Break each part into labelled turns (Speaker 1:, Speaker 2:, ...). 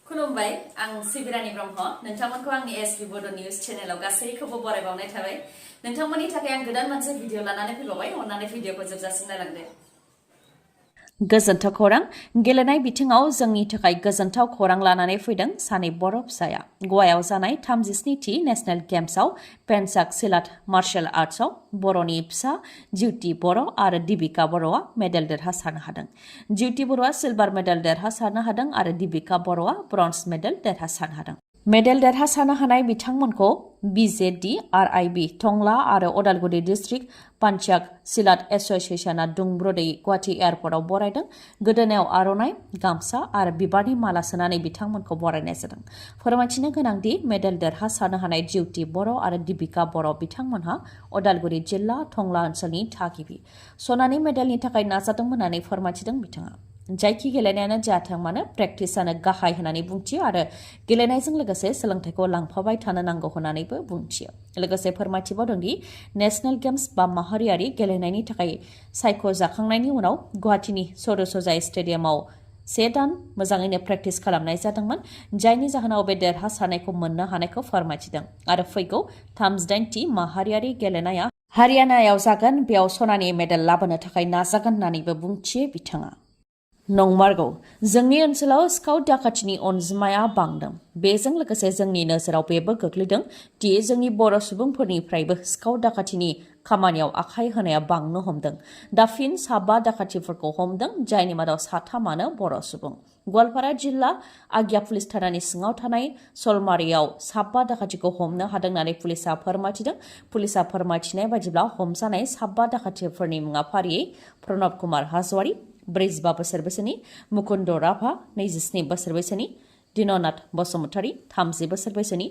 Speaker 1: खुलुमबाय आं सिबिरानि ब्रह्म नोंथांमोनखौ आंनि एसबि बड' निउज चेनेलाव गासैखौबो बरायबावनाय थाबाय नोंथांमोननि थाखाय आं गोदान मोनसे भिडिअ लानानै फैबावबाय अन्नानै भिडिअखौ जोबजासिम नायलांदो गोजोनथाव खौरां गेलेनाय बिथिङाव जोंनि थाखाय गोजोनथाव खौरां लानानै फैदों सानै बर' फिसाया गवायाव जानाय 37थि नेशनेल गेम्सआव पेनसाक सिलाट मार्शल आर्ट्सआव बर'नि फिसा जिउति बर' आरो दिबिका बर'आ मेडेल देरहासारनो हादों जिउति बर'आ सिलभार मेडेल देरहासारनो हादों आरो दिबिका बर'आ ब्रन्ज मेडेल देरहासारनो हादों मेडेल देरहासारनो हानाय बिथांमोनखौ बिजेडि आरआइबि टंला आरो अदालगुरि डिस्ट्रिक्ट पान्चाक सिलाट एस'सिएशनआ दुंब्रुदै गुवाहाटी एयारपर्टआव बरायदों गोदोनायाव आर'नाइ गामसा आरो बिबारनि माला सोनानै बिथांमोनखौ बरायनाय जादों फोरमायथिनो गोनांदि मेडेल देरहासारनो हानाय जिउति बर' आरो दिबिका बर' बिथांमोनहा अदालगुरि जिल्ला टंला ओनसोलनि थागिबि सनानि मेडेलनि थाखाय नाजादोंमोन होननानै फोरमायथिदों बिथाङा जायखि गेलेनायानो जाथों मानो प्रेक्टिसआनो गाहाय होननानै बुंथियो आरो गेलेनायजों लोगोसे सोलोंथाइखौ लांफाबाय थानो नांगौ होननानैबो बुंथियो लोगोसे फोरमायथिबावदोंदि नेशनेल गेम्स बा माहारियारि गेलेनायनि थाखाय सायख'जाखांनायनि उनाव गुवाहाटीनि सरुसजाय स्टेडियामाव 1 दान मोजाङैनो प्रेक्टिस खालामनाय जादोंमोन जायनि जाहोनाव बे देरहासारनायखौ मोननो हानायखौ फोरमायथिदों आरो फैगौ 38थि माहारियारि गेलेनाया हारियानायाव जागोन बेयाव सनानि मेडेल लाबोनो थाखाय नाजागोन होननानैबो बुंथियो बिथाङा नंमारगौ जोंनि ओनसोलाव स्काउट दाखाथिनि अनजिमाया बांदों बेजों लोगोसे जोंनि नोजोराव बेबो गोग्लैदों दि जोंनि बर' सुबुंफोरनिफ्रायबो स्काउट दाखाथिनि खामानियाव आखाइ होनाया बांनो हमदों दा फिन 7 दाखाथिफोरखौ हमदों जायनि मादाव 3 बर' सुबुं गवालपारा जिल्ला आज्ञा पुलिस थानानि सिङाव थानाय सलमारियाव 7 दाखाथिखौ हमनो हादों होननानै पुलिसा फोरमायथिदों पुलिसा फोरमायथिनाय बायदिब्ला हमजानाय 7 दाखाथिफोरनि मुङा फारियै प्रणब कुमार हाजवारी 45 बोसोर बैसोनि मुकुन्द राभा 27 बोसोर बैसोनि दिननाथ बसुमतारी 30 बोसोर बैसोनि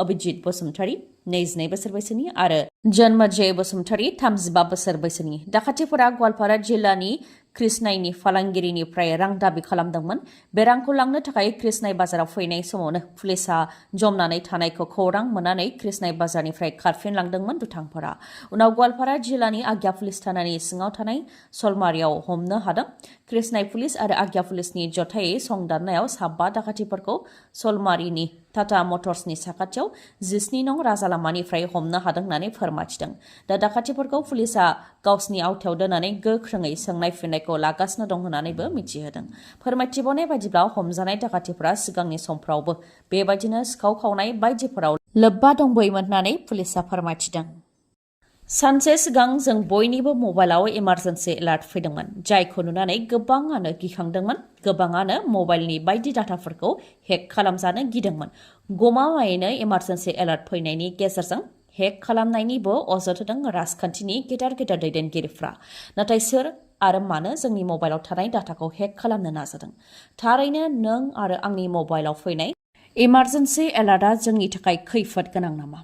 Speaker 1: अभिजित बसुमतारी 22 बोसोर बैसोनि आरो जन्मजय बसुमतारी 35 बोसोर बैसोनि दाखाथिफोरा गवालपारा जिल्लानि कृष्णाइनि फालांगिरिनिफ्राय रां दाबि खालामदोंमोन बे रांखौ लांनो थाखाय कृष्णाइ बाजाराव फैनाय समावनो पुलिसा जमनानै थानायखौ खौरां मोननानै कृष्णाइ बाजारनिफ्राय खारफिनलांदोंमोन दुथांफोरा उनाव गवालपारा जिल्लानि आज्ञा पुलिस थानानि सिङाव थानाय सलमारियाव हमनो हादों कृष्णाइ पुलिस आरो आज्ञा पुलिसनि जथायै संदाननायाव 7 दाखाथिफोरखौ सलमारिनि टाटा मटर्सनि साखाथियाव 17 नं राजालामानिफ्राय हमनो हादों होननानै फोरमायथिदों दा दाखाथिफोरखौ पुलिसा गावसिनि आवथायाव दोननानै गोख्रोङै सोंनाय फिननायखौ लागासिनो दं होननानैबो मिथिहोदों फोरमायथिबावनाय बायदिब्ला हमजानाय दाखाथिफोरा सिगांनि समफ्रावबो बेबायदिनो सिखाव खावनाय बायदिफोराव लोब्बा दंबोयोमोन होननानै पुलिसा फोरमायथिदों सानसे सिगां जों बयनिबो मबाइलाव इमार्जेन्सि एलार्ट फैदोंमोन जायखौ नुनानै गोबाङानो गिखांदोंमोन गोबाङानो मबाइलनि बायदि डाटाफोरखौ हेक खालामजानो गिदोंमोन गमामायैनो इमार्जेन्सि एलार्ट फैनायनि गेजेरजों हेक खालामनायनिबो अजद होदों राजखान्थिनि गेदेर दैदेनगिरिफ्रा नाथाय सोर आरो मानो जोंनि मबाइलाव थानाय डाटाखौ हेक खालामनो नाजादों थारैनो नों आरो आंनि मबाइलाव फैनाय इमार्जेन्सि एलार्टआ जोंनि थाखाय खैफोद गोनां नामा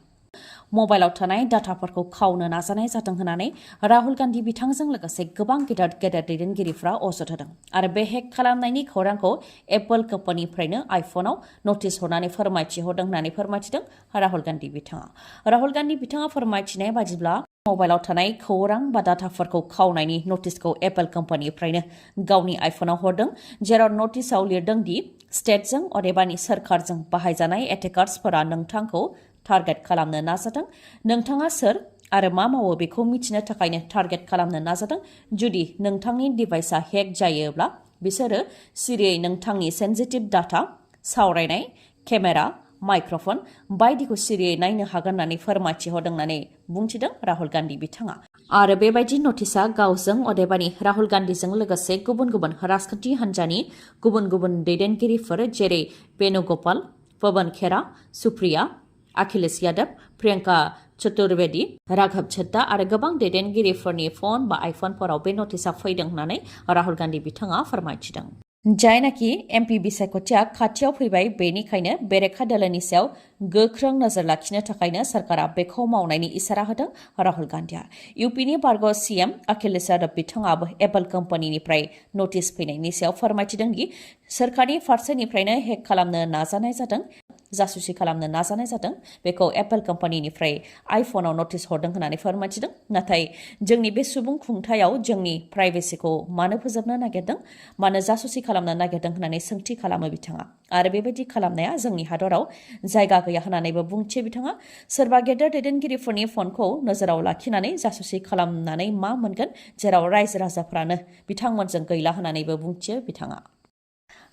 Speaker 1: मबाइलाव थानाय डाटाफोरखौ खावनो नाजानाय जादों होननानै राहुल गान्धी बिथांजों लोगोसे गोबां गेदेर दैदेनगिरिफ्रा अजद होदों आरो बे हेक खालामनायनि खौरांखौ एप्पल कम्पानिनिफ्रायनो आइफनाव नटिस हरनानै फोरमायथिहरदों होननानै फोरमायथिदों राहुल गान्धी बिथाङा फोरमायथिनाय बायदिब्ला मबाइलाव थानाय खौरां बा डाटाफोरखौ खावनायनि नटिसखौ एप्पल कम्पानिनिफ्रायनो गावनि आइफनाव हरदों जेराव नटिसआव लिरदों दि स्टेटजों अदेबानि सोरखारजों बाहायजानाय एटेकार्सफोरा नोंथांखौ टार्गेट खालामनो नाजादों नोंथाङा सोर आरो मा मावो बेखौ मिथिनो थाखायनो टार्गेट खालामनो नाजादों जुदि नोंथांनि डिभाइसआ हेक जायोब्ला बिसोरो सिरियै नोंथांनि सेन्सिटिभ डाटा सावरायनाय केमेरा माइक्र'फन बायदिखौ सिरियै नायनो हागोन होननानै फोरमायथिहरदों होननानै बुंथिदों राहुल गान्धी बिथाङा आरो बेबायदि नटिसआ गावजों अदेबानि राहुल गान्धीजों लोगोसे गुबुन राजखान्थि हान्जानि गुबुन दैदेनगिरिफोर जेरै वेणुगोपाल पवन खेरा सुप्रिया अखिलेश यादव प्रियंका चतुर्वेदी राघव चड्डा आरो गोबां दैदेनगिरिफोरनि फन बा आइफनफोराव बे नटिसआ फैदों होननानै राहुल गान्धी बिथाङा फोरमायथिदों जायनाखि एमपि बिसायख'थिया खाथियाव फैबाय बेनिखायनो बेरेखा दोलोनि सायाव गोख्रों नोजोर लाखिनो थाखायनो सरकारा बेखौ मावनायनि इसारा होदों राहुल गान्धीआ इउपिनि बारग' सीएम अखिलेश यादव बिथाङाबो एप्पल कम्पानिनिफ्राय नटिस फैनायनि सायाव फोरमायथिदों दि सोरखारनि फारसेनिफ्रायनो हेक खालामनो नाजानाय जादों जासुसि खालामनो नाजानाय जादों बेखौ एप्पल कम्पानिनिफ्राय आइफनाव नटिस हरदों होननानै फोरमायथिदों नाथाय जोंनि बे सुबुं खुंथायाव जोंनि प्राइभेसिखौ मानो फोजोबनो नागिरदों मानो जासुसि खालामनो नागिरदों होननानै सोंथि खालामो बिथाङा आरो बेबायदि खालामनाया जोंनि हादराव जायगा गैया होननानैबो बुंथियो बिथाङा सोरबा गेदेर दैदेनगिरिफोरनि फनखौ नोजोराव लाखिनानै जासुसि खालामनानै मा मोनगोन जेराव रायजो राजाफ्रानो बिथांमोनजों गैला होननानैबो बुंथियो बिथाङा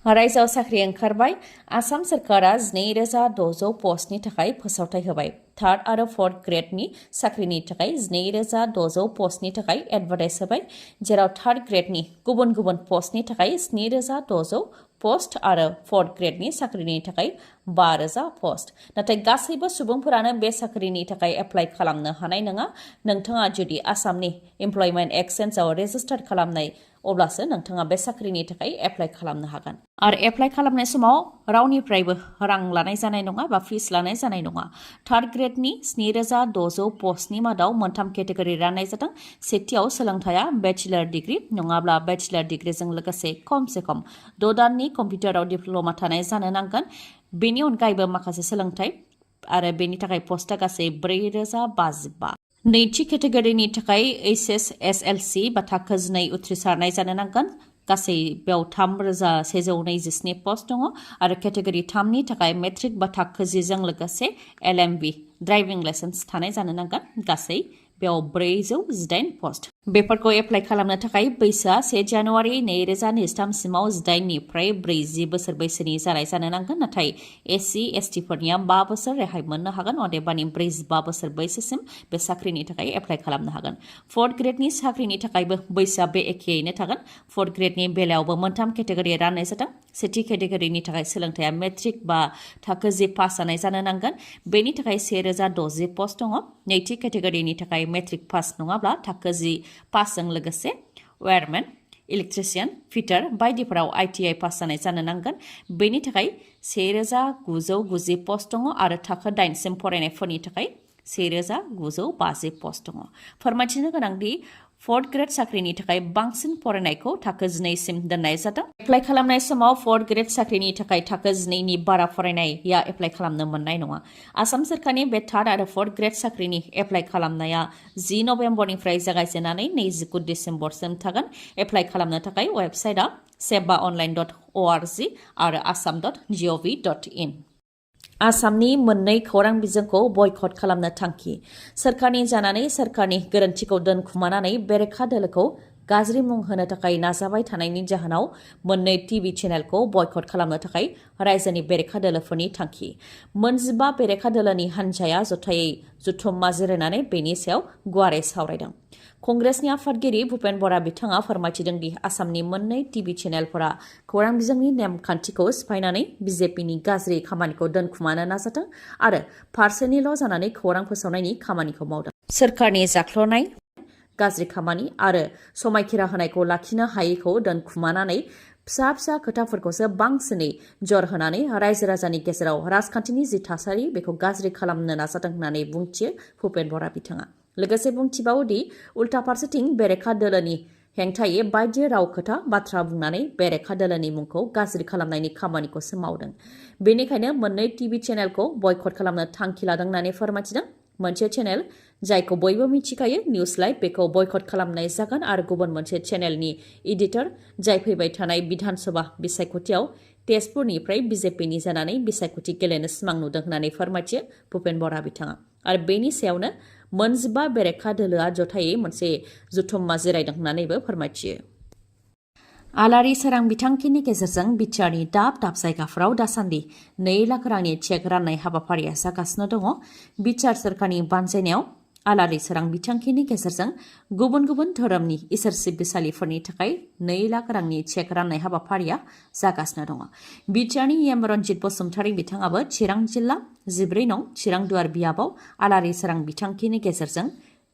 Speaker 1: रायजोआव साख्रि ओंखारबाय आसाम सरकारा 2600 पस्टनि थाखाय फोसावथाय होबाय थार्ड आरो फोर्थ ग्रेडनि साख्रिनि थाखाय 2600 पस्टनि थाखाय एडभार्टाइज होबाय जेराव थार्ड ग्रेडनि गुबुन गुबुन पस्टनि थाखाय 7600 पस्ट आरो फोर्थ ग्रेडनि साख्रिनि थाखाय 5000 पस्ट नाथाय गासैबो सुबुंफोरानो बे साख्रिनि थाखाय एप्लाइ खालामनो हानाय नङा नोंथाङा जुदि आसामनि एमप्लयमेन्ट एक्सचेन्जआव रेजिस्टार खालामनाय अब्लासो नोंथाङा बे साख्रिनि थाखाय एप्लाइ खालामनो हागोन आरो एप्लाइ खालामनाय समाव रावनिफ्रायबो रां लानाय जानाय नङा बा फिस लानाय जानाय नङा थार्ड ग्रेडनि 7600 पस्टनि मादाव मोनथाम केटेगरि राननाय जादों सेथियाव सोलोंथाया बेचेलर डिग्री नङाब्ला बेचेलर डिग्रीजों लोगोसे खमसे खम 6 दाननि कम्पिउटाराव डिप्ल'मा थानाय जानो नांगोन बेनि अनगायैबो माखासे सोलोंथाइ आरो बेनि थाखाय पस्टआ गासै 4055 नैथि केटेगरिनि थाखाय HSSLC बा थाखो 2 उथ्रिसारनाय जानो नांगोन गासै बेयाव 3127 पस्ट दङ आरो केटेगरि 3 नि थाखाय मेट्रिक बा थाखो 10 जों लोगोसे LMB ड्राइभिं लाइसेन्स थानाय जानो नांगोन गासै बेयाव 418 पस्ट बेफोरखौ एप्लाइ खालामनो थाखाय बैसोआ 1 जानुवारि 2023 सिमाव 18 निफ्राय 40 बोसोर बैसोनि जानाय जानो नांगोन नाथाय SC ST फोरनिया 5 बोसोर रेहाय मोननो हागोन अदेबानि 45 बोसोर बैसोसिम बे साख्रिनि थाखाय एप्लाइ खालामनो हागोन फोर्थ ग्रेडनि साख्रिनि थाखायबो बैसोआ बे एखेयैनो थागोन फोर्थ ग्रेडनि बेलायावबो मोनथाम केटेगरि राननाय जादों सेथि केटेगरिनि थाखाय सोलोंथाया मेट्रिक बा थाखो 10 पास जानाय जानो नांगोन बेनि थाखाय 1060 पस्ट दङ नैथि केटेगरिनि थाखाय मेट्रिक पास नङाब्ला थाखो 10 पासजों लोगोसे वायरमेन इलेक्ट्रिशियान फिटार बायदिफोराव ITI पास जानाय जानो नांगोन बेनि थाखाय 1990 पस्ट दङ आरो थाखो 8 सिम फरायनायफोरनि थाखाय 1950 पस्ट दङ फोरमायथिनो गोनांदि फोर्थ ग्रेड साख्रिनि थाखाय बांसिन फरायनायखौ थाखो 2 सिम दोननाय जादों एप्लाइ खालामनाय समाव फोर्थ ग्रेड साख्रिनि थाखाय थाखो 2 नि बारा फरायनाया एप्लाइ खालामनो मोननाय नङा आसाम सरकारनि बे थार्ड आरो फोर्थ ग्रेड साख्रिनि एप्लाइ खालामनाया 10 नभेम्बरनिफ्राय जागायजेननानै 29 डिसेम्बरसिम थागोन एप्लाइ खालामनो थाखाय वेबसाइटआ sebaonline.org आरो assam.gov.in आसामनि मोननै खौरां बिजोंखौ बयकट खालामनो थांखि सोरखारनि जानानै सोरखारनि गोरोन्थिखौ दोनखुमानानै बेरेखा दोलोखौ गाज्रि मुं होनो थाखाय नाजाबाय थानायनि जाहोनाव मोननै टिभि चेनेलखौ बयकट खालामनो थाखाय रायजोनि बेरेखा दोलोफोरनि थांखि 15 बेरेखा दोलोनि हान्जाया जथायै जुथुम्मा जिरायनानै बेनि सायाव गुवारै सावरायदों कंग्रेसनि आफादगिरि भुपेन बरा बिथाङा फोरमायथिदों दि आसामनि मोननै टिभि चेनेलफोरा खौरां बिजोंनि नेमखान्थिखौ सिफायनानै बिजेपिनि गाज्रि खामानिखौ दोनखुमानो नाजादों आरो फारसेनिल' जानानै खौरां फोसावनायनि खामानिखौ मावदों सोरखारनि जाख्ल'नाय गाज्रि खामानि आरो समायखिरा होनायखौ लाखिनो हायैखौ दोनखुमानानै फिसा फिसा खोथाफोरखौसो बांसिनै जर होनानै रायजो राजानि गेजेराव राजखान्थिनि जि थासारि बेखौ गाज्रि खालामनो नाजादों होननानै बुंथियो भुपेन बरा बिथाङा लोगोसे बुंथिबावो दि उल्टा फारसेथिं बेरेखा दोलोनि हेंथायै बायदि राव खोथा बाथ्रा बुंनानै बेरेखा दोलोनि मुंखौ गाज्रि खालामनायनि खामानिखौसो मावदों बेनिखायनो मोननै टिभि चेनेलखौ बयकट खालामनो थांखि लादों होननानै फोरमायथिदों मोनसे चेनेल जायखौ बयबो मिथिखायो निउज लाइभ बेखौ बयकट खालामनाय जागोन आरो गुबुन मोनसे चेनेलनि एडिटर जाय फैबाय थानाय बिधानसभा बिसायख'थियाव तेजपुरनिफ्राय बिजेपिनि जानानै बिसायख'थि गेलेनो सिमां नुदों होननानै फोरमायथियो भुपेन बरा बिथाङा आरो बेनि सायावनो 15 बेरेखा दोलोआ जथायै मोनसे जुथुम्मा जिरायदों होननानैबो फोरमायथियो आलारि सोरां बिथांखिनि गेजेरजों बिटिआरनि दाब दाब जायगाफोराव दासान्दि 2 लाख रांनि चेक राननाय हाबाफारिया जागासिनो दङ बिटिआर सोरखारनि बानजायनायाव आलारि सोरां बिथांखिनि गेजेरजों गुबुन गुबुन धोरोमनि इसोर सिबिसालिफोरनि थाखाय 2 लाख रांनि चेक राननाय हाबाफारिया जागासिनो दङ बिटिआरनि एम रन्जित बसुमतारी बिथाङाबो चिरां जिल्ला 14 नं चिरां दुवार बियाबाव आलारि सोरां बिथांखिनि गेजेरजों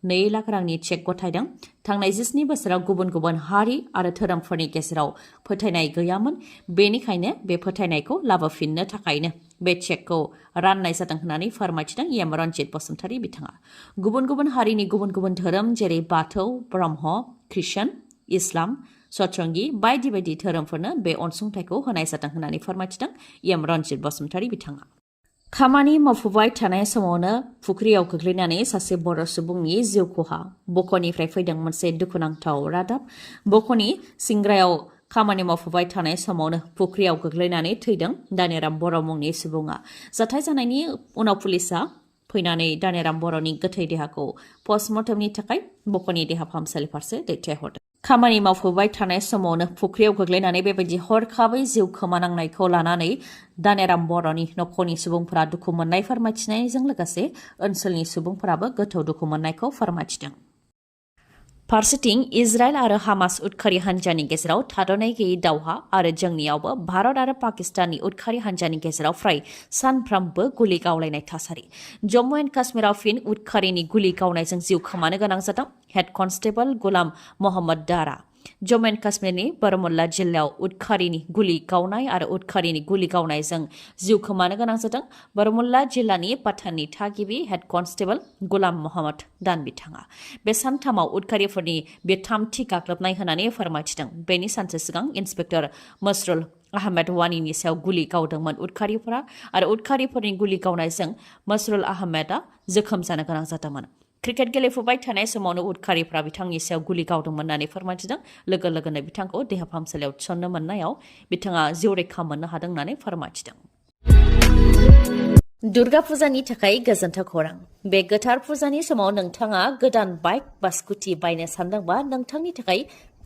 Speaker 1: 2 लाख रांनि चेक गथायदों थांनाय 17 बोसोराव गुबुन गुबुन हारि आरो धोरोमफोरनि गेजेराव फोथायनाय गैयामोन बेनिखायनो बे फोथायनायखौ लाबोफिननो थाखायनो बे चेकखौ राननाय जादों होननानै फोरमायथिदों एम रन्जित बसुमतारी बिथाङा गुबुन गुबुन हारिनि गुबुन गुबुन धोरोम जेरै बाथौ ब्रह्म ख्रिस्टान इस्लाम सतरंगी बायदि बायदि धोरोमफोरनो बे अनसुंथाइखौ होनाय जादों होननानै फोरमायथिदों एम रन्जित बसुमतारी बिथाङा खामानि मावफुबाय थानाय समावनो फुख्रियाव गोग्लैनानै सासे बर' सुबुंनि जिउ खहा बक'निफ्राय फैदों मोनसे दुखुनांथाव रादाब। बक'नि सिंग्रायाव खामानि मावफुबाय थानाय समावनो फुख्रियाव गोग्लैनानै थैदों दानेराम बर' मुंनि सुबुङा। जाथाय जानायनि उनाव पुलिसा फैनानै दानेराम बर'नि गोथै देहाखौ पस्टमर्टमनि थाखाय बक'नि देहा फाहामसालि फारसे दैथायहरदों। खामानि मावफुबाय थानाय समावनो फुख्रियाव गोग्लैनानै बेबायदि हरखाबै जिउ खोमानांनायखौ लानानै दानेराम बर'नि नखरनि सुबुंफोरा दुखु मोननाय फोरमायथिनायजों लोगोसे ओनसोलनि सुबुंफोराबो गोथौ दुखु मोननायखौ फोरमायथिदों। फारसेथिं इजराइल आरो हामास उदखारि हान्जानि गेजेराव थाद'नाय गैयै दावहा आरो जोंनियावबो भारत आरो पाकिस्ताननि उदखारि हान्जानि गेजेराव फ्राय सानफ्रामबो गुलि गावलायनाय थासारि। जम्मु एन्ड काश्मीराव फिन उदखारिनि गुलि गावनायजों जिउ खोमानो गोनां जादों हेड कनस्टेबल गुलाम मोहम्मद दारा। जम्मु एन्ड काश्मीरनि बारामुल्ला जिल्लायाव उदखारिनि गुलि गावनाय आरो उदखारिनि गुलि गावनायजों जिउ खोमानो गोनां जादों बारामुल्ला जिल्लानि पाठाननि थागिबि हेड कनस्टेबल गुलाम मोहम्मद दान बिथाङा। बे सानथामाव उदखारिफोरनि बे थामथि गाग्लोबनाय होननानै फोरमायथिदों। बेनि सानसे सिगां इन्सपेक्टर मसरुल आहमेद वानीनि सायाव गुलि गावदोंमोन उदखारिफोरा आरो उदखारिफोरनि गुलि गावनायजों मसरुल आहमेदआ जोखोम जानो गोनां जादोंमोन। क्रिकेट गेलेफुबाय थानाय समावनो उदखारिफ्रा बिथांनि सायाव गुलि गावदोंमोन होननानै फोरमायथिदों। लोगो लोगोनो बिथांखौ देहा फाहामसालियाव थिसननो मोननायाव बिथाङा जिउ रैखा मोननो हादों होननानै फोरमायथिदों। दुर्गा फुजानि थाखाय गोजोनथाव खौरां। बे गोथार फुजानि समाव नोंथाङा गोदान बाइक बा स्कुटि बायनो सानदोंबा नोंथांनि थाखाय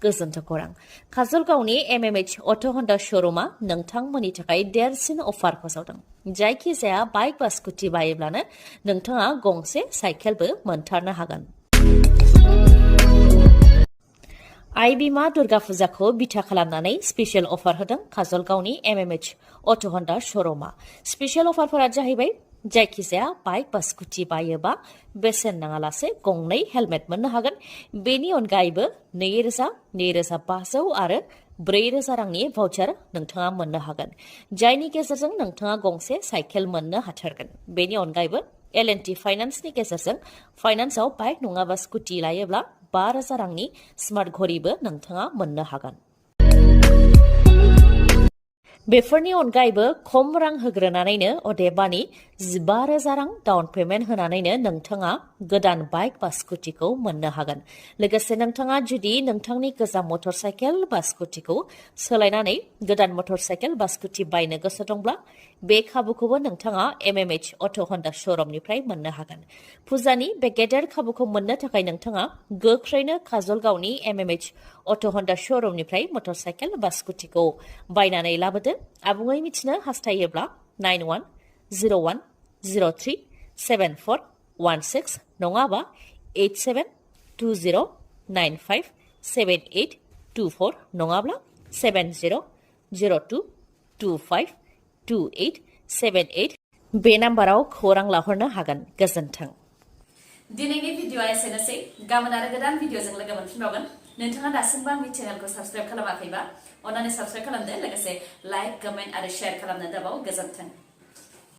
Speaker 1: गोजोनथाव खौरां। काजलगावनि एमएमएच अट' हन्डा श'रुमा नोंथांमोननि थाखाय देरसिन अफार फोसावदों। जायखिजाया बाइक बा स्कुटि बायोब्लानो नोंथाङा गंसे साइकेलबो मोनथारनो हागोन। आइ बिमा दुर्गा फुजाखौ बिथा खालामनानै स्पेशल अफार होदों काजलगावनि एमएमएच अट' हन्डा श'रुमा। स्पेशल अफारफोरा जाहैबाय जायखिजाया बाइक बा स्कुटि बायोबा बेसेन नाङालासे गंनै हेलमेट मोननो हागोन। बेनि अनगायैबो 2,000, 2,500 आरो 4,000 रांनि भाउचार नोंथाङा मोननो हागोन। जायनि गेजेरजों नोंथाङा गंसे साइकेल मोननो हाथारगोन। बेनि अनगायैबो L&T फाइनान्सनि गेजेरजों फाइनान्सआव बाइक नङाबा स्कुटि लायोब्ला 5,000 रांनि स्मार्ट घड़ीबो नोंथाङा मोननो हागोन। बेफोरनि अनगायैबो खम रां होग्रोनानैनो अदेबानि 15,000 रां डाउन पेमेन्ट होनानैनो नोंथाङा गोदान बाइक बा स्कुटिखौ मोननो हागोन। लोगोसे नोंथाङा जुदि नोंथांनि गोजाम मटर साइकेल बा स्कुटिखौ सोलायनानै गोदान मटर साइकेल बा स्कुटि बायनो गोसो दंब्ला बे खाबुखौबो नोंथाङा एमएमएच अट' हन्डा श'रुमनिफ्राय मोननो हागोन। फुजानि बे गेदेर खाबुखौ मोननो थाखाय नोंथाङा गोख्रैनो काजलगावनि एमएमएच अट' हन्डा श'रुमनिफ्राय मटर साइकेल बा स्कुटिखौ बायनानै लाबोदो। आबुङै मिथिनो हास्थायोब्ला 9101037416 नङाबा 8720957824 नङाब्ला 7002252878 बे नाम्बाराव खौरां लाहरनो हागोन। गोजोन्थों। दिनैनि भिडिअ'आ एसेनोसै। गाबोन आरो गोदान भिडिअ'जों लोगो मोनफिनबावगोन। नोंथाङा दासिमबो आंनि चेनेलखौ साबस्क्राइब खालामाखैबा अन्नानै साबस्क्राइब खालामदो। लोगोसे लाइक, कमेन्ट आरो शेयार खालामनो दाबाव। गोजोन्थों।